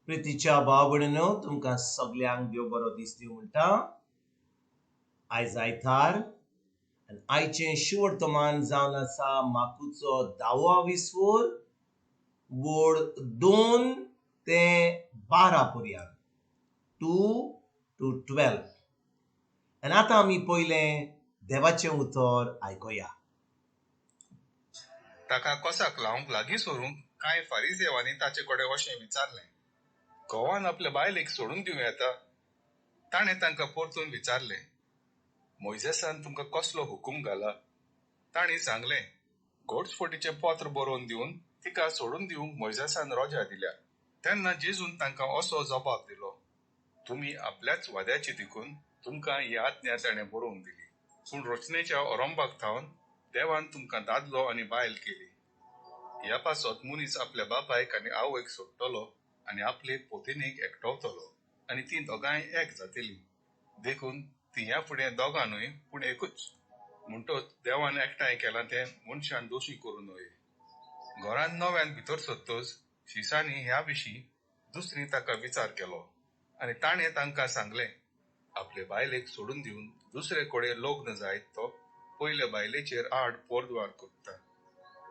प्रितीच्या भाव भयणीनो, तुमकां सगल्यांक देव बरो दीस दिवं म्हणटा. आयज आयतार आनी आयचें शिवर्तमान जावन आसा माकुचो धावो विस्वोर वोड 2 ते 12 पर्यंत, 2 to 12. आनी आतां आमी पयलें देवाचें उतर आयकुया. ताका कोसाक लावंक लागीं सरूंक कांय फारिजेवांनी ताचे कडेन अशें विचारलें, घोवान आपले बायलेक सोडून दिवं येता? ताणें तांकां परतून विचारलें, मोयजेसान तुमकां कसलो हुकूम घाला? तांणी सांगलें, घोटस्फोटीचें पत्र बरोवन दिवन तिका सोडून दिवंक मोयजेसान रोजा दिल्या. तेन्ना जेजून तांकां असो जबाब दिलो, तुमी आपल्याच वाद्याची देखून तुमकां ही आज्ञा ताणें बरोवन दिली. पूण रचनेच्या ओरंबाक थावन देवान तुमकां दादलो आनी बायल केली. ह्या पासत मनीस आपल्या बापायक आनी आवयक सोडटलो आनी आपले पोतिनीक एकटवतलो आनी तीं दोगांय एक जातलीं. देखून तीं ह्या फुडें दोगां न्हय पूण एकूच. म्हणटच देवान एकठांय केलां तें मनशान दोशी करूं नये. घरान नव्यान भितर सरतच शिसांनी ह्या विशीं दुसरी ताका विचार केलो आनी ताणें तांकां सांगलें, आपले बायलेक सोडून दिवन दुसरे कडेन लग्न जायत तो पयले बायलेचेर आड पोरद्वार करता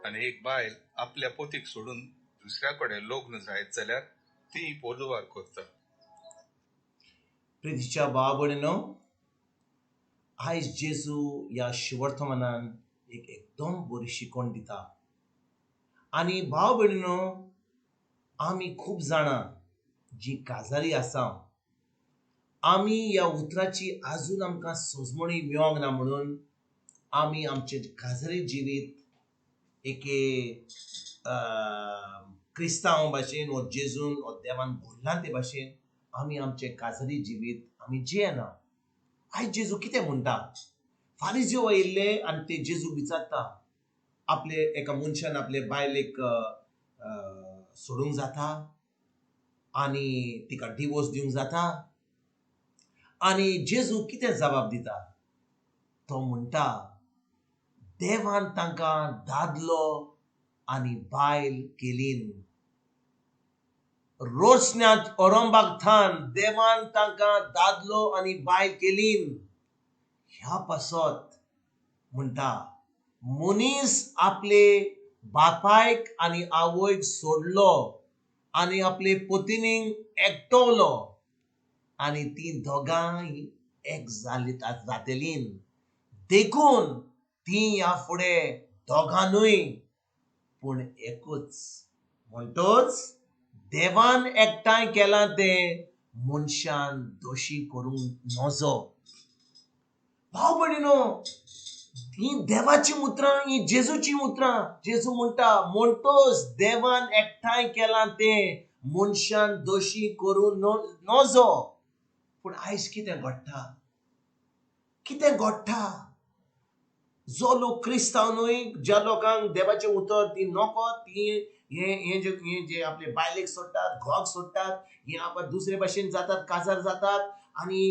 आनी एक बायल आपल्या पोतीक सोडून दुसऱ्या कडेन लग्न जायत जाल्यार ती पोरद्वार करता. प्रितीच्या भाव भयणीनो, आयज जेजू ह्या शिवर्तमानान एक एकदम बरी शिकवण दिता. आनी भाव भयणीनो, आमी खूब जाणां जी काजारी आसा, आमी ह्या उतराची आजून आमकां सजमणी मेळोंक ना म्हणून आमी आमचें काजारी जिवीत एके क्रिस्तांव भाशेन वो जेजून वो देवान घडलां ते भाशेन आमी आमचें काजारी जिवीत आमी जियेना. आयज जेजू कितें म्हणटा? फारिज्यो आयिल्ले आनी ते जेजूक विचारता, आपले एका मनशान आपले बायलेक सोडूंक जाता आनी तिका डिवोर्स दिवंक जाता? आनी जेजू कितें जबाब दिता? तो म्हणटा, देवान तांकां दादलो आनी बायल केलीन. रोसण्यांत ओरंबाक थान देवान तांकां दादलो आनी बायल केलीन. ह्या पासत म्हणटा, मनीस आपले बापायक आनी आवयक सोडलो आनी आपले पतिनीक एकटवलो आनी तीं दोगांय एक जाली जातलीं. देखून तीं ह्या फुडें दोगां न्हय पूण एकूच. म्हणटच देवान एकठांय केलां तें मनशान दोशी करूंक नजो. भाव भयणीनो, हीं देवाचीं उतरां, हीं जेजूचीं उतरां. जेजू म्हणटा, म्हणटच देवान एकठांय केलां तें मनशान दोशी करूं नजो. पूण आयज कितें घडटा? कितें घडटा? जो लोक क्रिस्तांव न्हय, ज्या लोकांक देवाचें उतर ती नको, ती हे हे जे हे जे आपले बायलेक सोडटात, घोवाक सोडटात, हे आपण दुसरे भाशेन जातात, काजार जातात आनी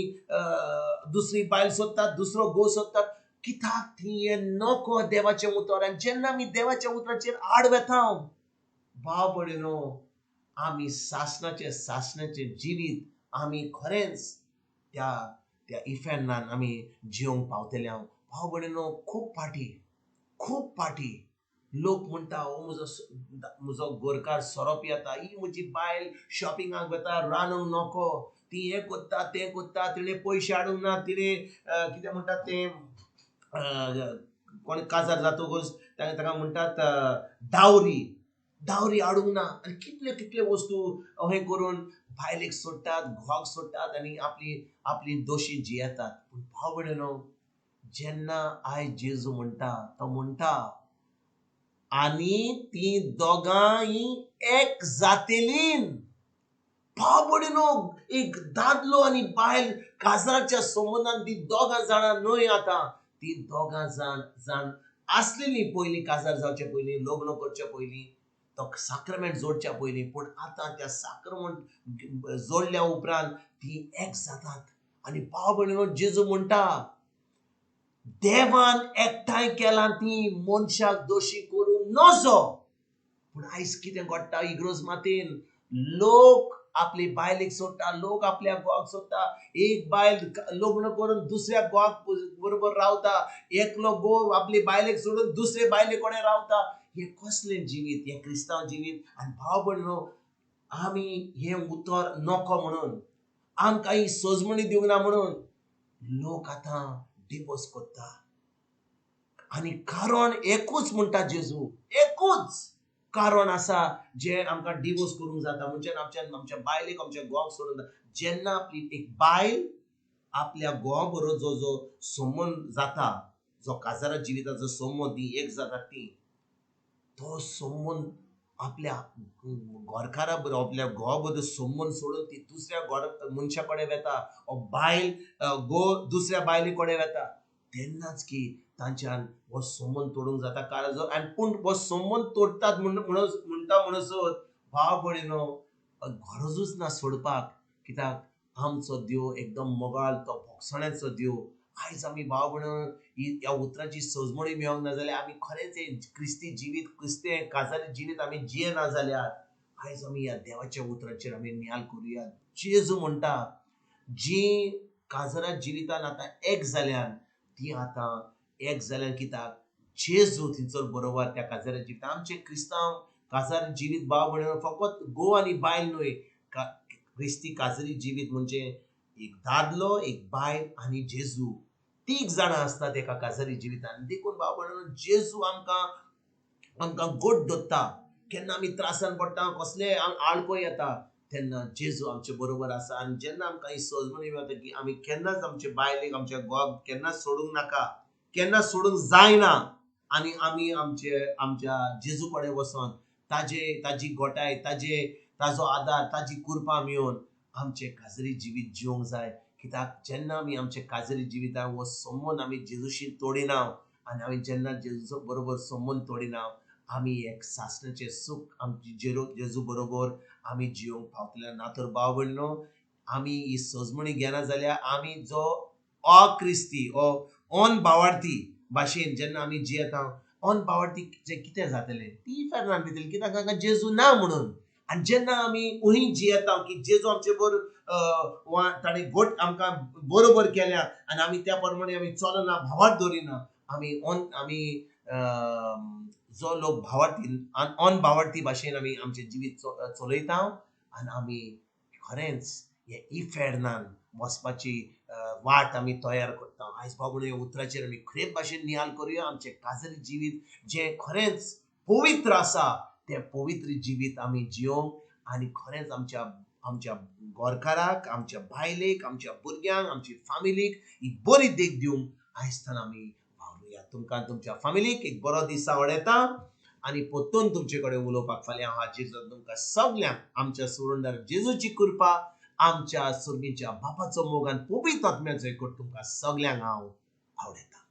दुसरी बायल सोदतात, दुसरो घोव सोदतात. कित्याक ती हे नको देवाचें उतर. आनी जेन्ना आमी देवाच्या उतराचेर आड वेता, भाव भयणीनो, आमी सासणाचें सासणाचें जिवीत आमी खरेंच त्या त्या इफेर्नान आमी जिवंक पावतले. हांव भाव भयणीनो, खूब फाटी खूब फाटी लोक म्हणटा, हो म्हजो म्हजो गोरकार सोरो पियेता, ही म्हजी बायल शॉपिंगाक वता, रांदूंक नको, ती हें कोत्ता तें कोत्ता, तिणें पयशे हाडूंक ना, तिणें कितें म्हणटात तें, कोण काजार जातकूच ताका म्हणटात डावरी, डावरी हाडूंक ना. आनी कितल्यो कितल्यो वस्तू अहें करून बायलेक सोडटात, घोवाक सोडटात आनी आपली आपली दोशी जियेतात. पूण भाव भयणीनो, जेन्ना आयज जेजू म्हणटा, तो म्हणटा आनी ती दोगांय एक जातेलीन. भाव भयणीनो, एक दादलो आनी बायल काजाराच्या संबंदान ती दोगां जाणां न्हय, आतां ती दोगां जाण आसलेली पयलीं, काजार जावचे पयलीं, लग्न करचे पयलीं, तो साक्रमेंट जोडच्या पयलीं. पूण आतां त्या साक्रमेंट जोडल्या उपरांत ती एक जातात. आनी भाव भयणीनो, जेजू म्हणटा, देवान एकठांय केलां ती मनशाक दोशी करूं नजो. पूण आयज कितें घडटा इग्रोज मातेन? लोक आपली बायलेक सोडटा, लोक आपल्या घोवाक सोडटा. एक बायल लग्न करून दुसऱ्या घोवाक बरोबर रावता, एकलो घोव आपली बायलेक सोडून दुसरे बायले कडेन रावता. हें कसलें जिवीत? हें क्रिस्तांव जिवीत? आनी भाव भयणो, आमी हें उतर नको म्हणून, आमकां ही सजमणी दिवंक ना म्हणून लोक आतां डिवोर्स करता. आनी कारण एकूच म्हणटा जेजू, एकूच कारण आसा जें आमकां डिवोर्स करूंक जाता, म्हणजे आमच्या आमच्या बायलेक आमच्या घोवाक सोडून. जेन्ना आपली एक बायल आपल्या घोवा बरोबर जो जो संबंद जाता, जो काजारा जिविताचो संबंद, ती एक जाता, ती तो संबंद आपल्या घरकारा बरोबर आपल्या घोवा बरोबर संबंद सोडून ती दुसऱ्या घर मनशा कडेन वता, ओ बायल घोव दुसऱ्या बायले कडेन वता, तेन्नाच की तांच्यान हो संबंद तोडूंक जाता. कारण जो आनी पूण हो संबंद तोडटात म्हणटा म्हणसर भाव भयणीनो गरजूच ना सोडपाक, कित्याक आमचो देव एकदम मोगाळ, तो भोगसण्याचो देव. आयज आमी भाव भयणो ह्या उतराची सजमणी मेळोंक ना जाल्यार आमी खरेंच हें क्रिस्ती जिवीत, क्रिस्ती काजारी जिवीत आमी जियेना जाल्यार आयज आमी ह्या देवाच्या उतराचेर आमी नियाल करुया. जेजू म्हणटा जी काजरा जिवितान आतां एक जाल्यान ती आतां एक जाल्यान, कित्याक जेजू थंयसर बरोबर त्या काजारा जिवितान. आमचें क्रिस्तांव काजार जिवीत भाव भयणीनो फकत घोव आनी बायल न्हय, क्रिस्ती काजरी जिवीत म्हणजे एक दादलो, एक बायल आनी जेजू, तीग जाणां आसतात एका काजारी जिवितान. देखून भाव भयणीनो जेजू आमकां आमकां गोड दवरता. केन्ना आमी त्रासान पडटा, कसले आळको येता, तेन्ना जेजू आमचे बरोबर आसा. आनी जेन्ना आमकां ही सजमणी मेळटा की आमी केन्नाच आमचे बायलेक आमच्या घोवाक केन्नाच सोडूंक नाका, केन्नाच सोडूंक जायना, आनी आमी आमचे आमच्या जेजू कडेन वचोन ताजे ताजी गोटाय, ताजे ताजो आदार, ताजी कृपा मेळोवन आमचें काजरी जिवीत जिवंक जाय. कित्याक जेन्ना आमी आमचे काजरी जिवितान हो संबंद आमी जेजूशी तोडिना आनी आमी जेन्ना जेजूचो बरोबर संबंद तोडिना, आमी एक सासणाचें सूख आमची जेजू बरोबर आमी जिवंक पावतले. ना तर भाव भयणीनो आमी ही सजमणी घेना जाल्यार आमी जो अक्रिस्ती ओ अन भावार्थी भाशेन जेन्ना आमी जियेता, अन भावार्थी जें कितें जातलें, ती इफेर्नान वयतली, कित्याक तांकां जेजू ना म्हणून. आनी जेन्ना आमी उही जियेता की जेजू आमचे बरोबर ताणें घट आमकां बरोबर केल्या आनी आमी त्या प्रमाणे आमी चलना, भावार्थ दवरिना, आमी आमी जो लोक भावार्थी अन भावार्थी भाशेन आमी आमचें जिवीत चलयता आनी आमी खरेंच हे इफेर्नान वचपाची वाट आमी तयार करता. आयज बाबू ह्या उतराचेर आमी खरे भाशेन नियाल करुया. आमचें काजरी जिवीत जें खरेंच पवित्र आसा तें पवित्र जिवीत आमी जियोंक आनी खरेंच आमच्या आमच्या घरकाराक, आमच्या बायलेक, आमच्या भुरग्यांक, आमची फामिलीक ही बरी देख दिवंक आयज आमी वावरुया. तुमकां तुमच्या फामिलीक एक बरो दीस आवडटा आनी परतून तुमचे कडेन उलोवपाक फाल्यां हांव हाजीर जावन तुमकां सगल्यांक आमच्या सुरंदर जेजूची कृपा, आमच्या सुर्गीच्या बापाचो मोग आनी पवित्र आत्म्याचो एकवट तुमकां सगल्यांक हांव आवडटा.